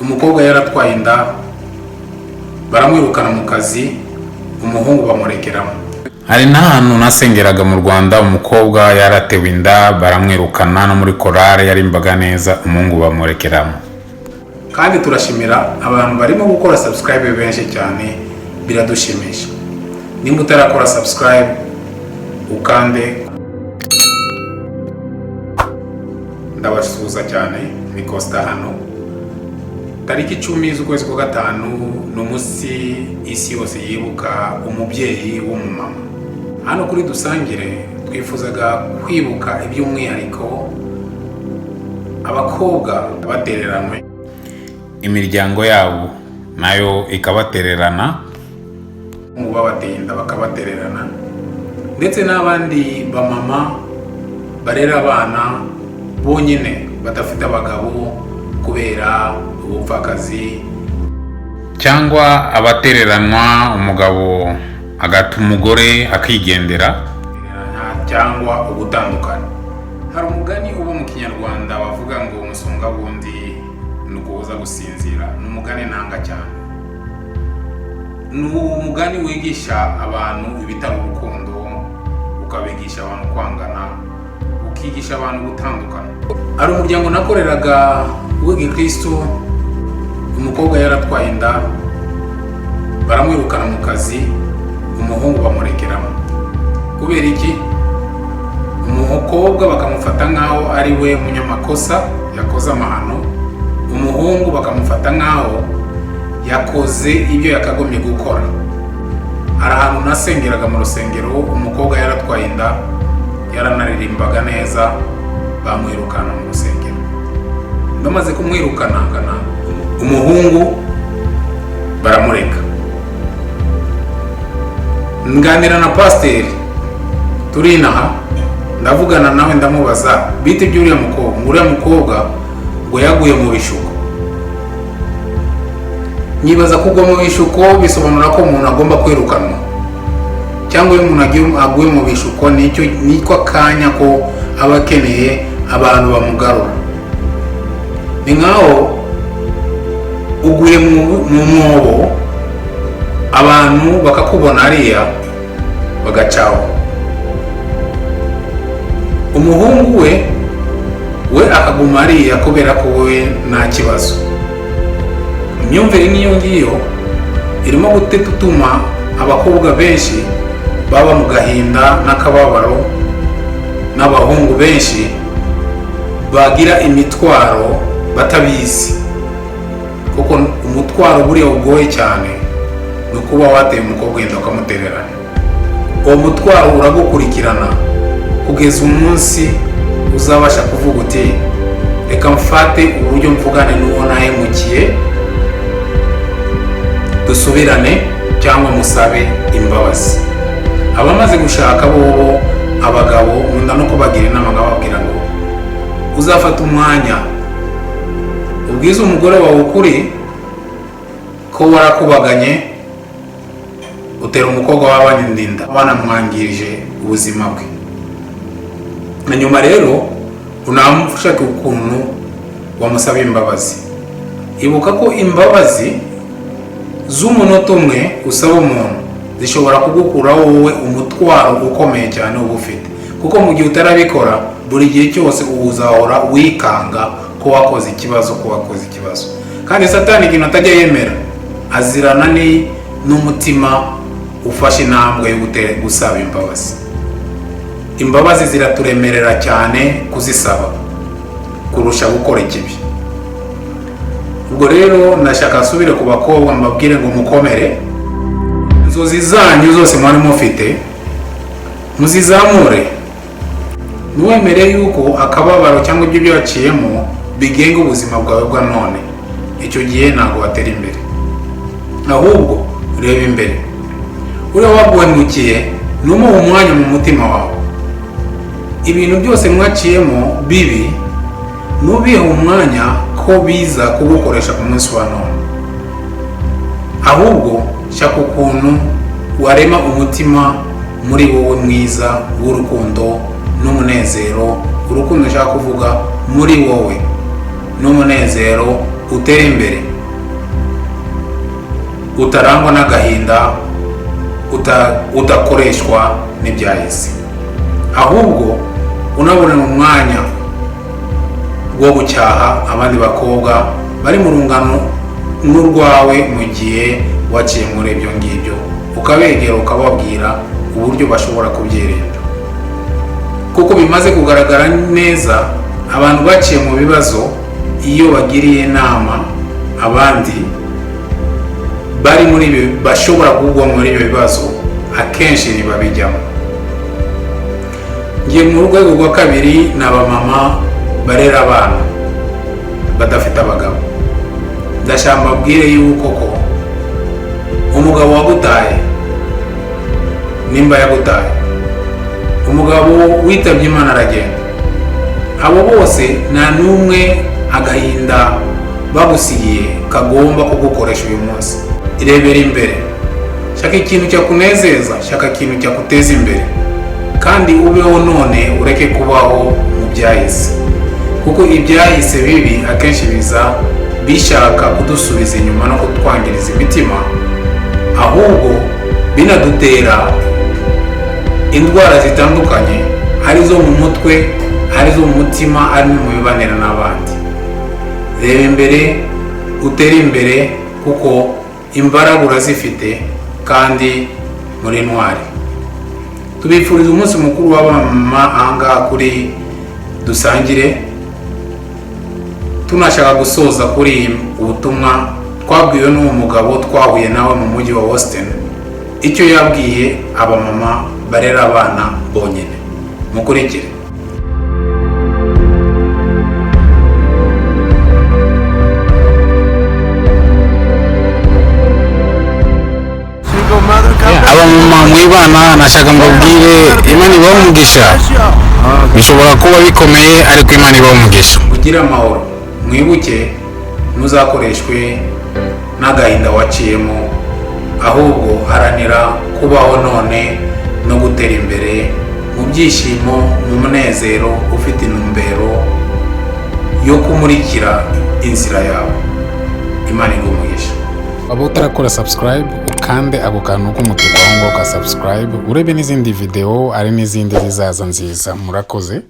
Umukobwa yaratwaye inda, baramwirukana mu kazi, umuhungu bamurekeramo. Hari n'ahantu nasengeraga mu Rwanda, umukobwa yaratewe inda, baramwirukana no muri korale yarimbaga neza, umuhungu bamurekeramo. Kandi turashimira abantu barimo gukora subscribe benshi cyane, biradushimisha. Nimba utarakora subscribe, ukande. Ndabasuhuza cyane, ni Costa hano. Tariki 10 z'ukwezi kwa gatanu ni umunsi isi yose yibuka umubyeyi w'umumama. Hano kuri Dusangire twifuzaga kwibuka iby'umwihariko abakobwa batereranywe, imiryango yabo nayo ikabatererana, ngo babateye inda bakabatererana, ndetse n'abandi bamama barera abana bonyine badafite abagabo kubera ubupfakazi, cyangwa abatereranwa, umugabo agata umugore akigendera, cyangwa ugutandukana. Hari umugani uba mu Kinyarwanda bavuga ngo umusonga bundi ni ukubuza gusinzira. Ni umugani nanga cyane, ni umugani wigisha abantu ibitari urukundo, ukabigisha abantu kwangana, ukigisha abantu gutandukana. Hari umuryango nakoreraga w'igikristo, umukobwa yaratwaye inda, baramwirukana mu kazi, umuhungu bamurekeramo. Kubera iki? Umukobwa bakamufata nk'aho ari we munyamakosa, yakoze amahano, umuhungu bakamufata nk'aho yakoze ibyo yakagombye gukora. Hari ahantu nasengeraga mu rusengero, umukobwa yaratwaye inda, yaranaririmbaga neza, bamwirukana mu rusengero. Bamaze kumwirukana, umuhungu baramureka. Nganira na pasiteri turi inaha, ndavugana nawe, ndamubaza bite by'uriya mukobwa. Ngo uriya mukobwa ngo yaguye mu bishuko. Nyibaza, kugwa mu bishuko bisobanura ko umuntu agomba kwirukanwa, cyangwa iyo umuntu aguye mu bishuko nicyo niko akanya ko aba akeneye abantu bamugarura? Ni nkaho uguye mu mwobo, abantu bakakubona hariya bagacaho. Umuhungu we akaguma hariya kubera ko we nta kibazo. Imyumvire nk'iyo ngiyo irimo gutuma abakobwa benshi baba mu gahinda n'akababaro, n'abahungu benshi bagira imitwaro batabizi, kuko umutwaro buriya ugoye cyane ni ukuba wateye umukobwa inda ukamutererana. Uwo mutwaro uragukurikirana kugeza umunsi uzabasha kuvuga uti: "Reka mfate uburyo mvugane n'uwo nahemukiye, dusubirane, cyangwa musabe imbabazi." Abamaze gushaka bobo, abagabo, nkunda no kubagira inama, nkababwira ngo uzafate umwanya ubwize umugore wawe ukuri ko warakubaganye, utera umukobwa w'abandi inda, wanamwangirije ubuzima bwe. Na nyuma rero unamushaka ukuntu wamusaba imbabazi. Ibuka ko imbabazi z'umunota umwe usaba umuntu zishobora kugukuraho wowe umutwaro ukomeye cyane uba ufite, kuko mu gihe utarabikora, buri gihe cyose uzahora wikanga ko wakoze ikibazo, ko wakoze ikibazo. Kandi Satani ikintu atajya yemera, azirana ni n'umutima ufashe intambwe yo gusaba imbabazi. Imbabazi ziraturemerera cyane kuzisaba kurusha gukora ikibi. Ubwo rero ndashaka nsubire ku bakobwa, mbabwire ngo mukomere. Inzozi zanyu zose mwari mufite muzizamure. Ntiwemere yuko akababaro cyangwa ibyo byaciyemo bigenga ubuzima bwawe bwa none. Icyo gihe ntabwo watera imbere. Ahubwo reba imbere. Uriya waguhemukiye, numuha umwanya mu mutima wawe. Ibintu byose mwaciyemo bibi, nubihe umwanya ko biza kugukoresha ku munsi wa none. Ahubwo shaka ukuntu warema umutima muri wowe mwiza w'urukundo n'umunezero. Urukundo nshaka kuvuga muri wowe n'umunezero. Utere imbere, utarangwa n'agahinda, udakoreshwa n'ibyahise, ahubwo unabonera umwanya wo gucyaha abandi bakobwa bari mu rungano n'urwawe mu gihe waciye muri ibyo ngibyo, ukabegera, ukababwira uburyo bashobora kubyirinda, kuko bimaze kugaragara neza, abantu baciye mu bibazo, iyo bagiriye inama abandi bari muri ibi, bashobora kugwa muri ibyo bibazo, akenshi ntibabijyamo. Ngiye mu rwego rwa kabiri, ni abamama barera abana badafite abagabo. Ndashaka mbabwire yuko ko umugabo wagutaye, nimba yagutaye, umugabo witabye Imana aragenda, abo bose nta n'umwe agahinda bagusigiye kagomba kugukoresha uyu munsi. Irebera imbere, shaka ikintu cyakunezeza, shaka ikintu cyaguteza imbere, kandi ubeho none, ureke kubaho mu byahise, kuko ibyahise bibi akenshi biza bishaka kudusubiza inyuma no kutwangiriza imitima, ahubwo binadutera indwara zitandukanye, ari izo mu mutwe, ari izo mu mutima, ari no mu mibanire n'abandi. Reba imbere, utere imbere, kuko imbaraga urazifite kandi muri intwari. Tubifuriza umunsi mukuru w'abamama ahangaha kuri Dusangire. Tunashaka gusoza kuri ubutumwa twabwiwe n'uwo mugabo twahuye nawe mu mujyi wa Austin, icyo yabwiye abamama barera abana bonyine. Mukurikire. Single mother company. Abamama mwibana, nashaka mbabwire Imana ibahe umugisha. Bishobora kuba bikomeye, ariko Imana ibahe umugisha. Mugire amahoro. Mwibuke, ntuzakoreshwe n'agahinda waciyemo, ahubwo haranira kubaho none no gutera imbere mu byishimo, mu munezero, ufite intumbero yo kumurikira inzira yawe. Imana iguhe umugisha. Waba utarakora subscribe, ukande ako kantu k'umutuku aho ngaho ka subscribe, urebe n'izindi video, ari n'izindi zizaza nziza. Murakoze.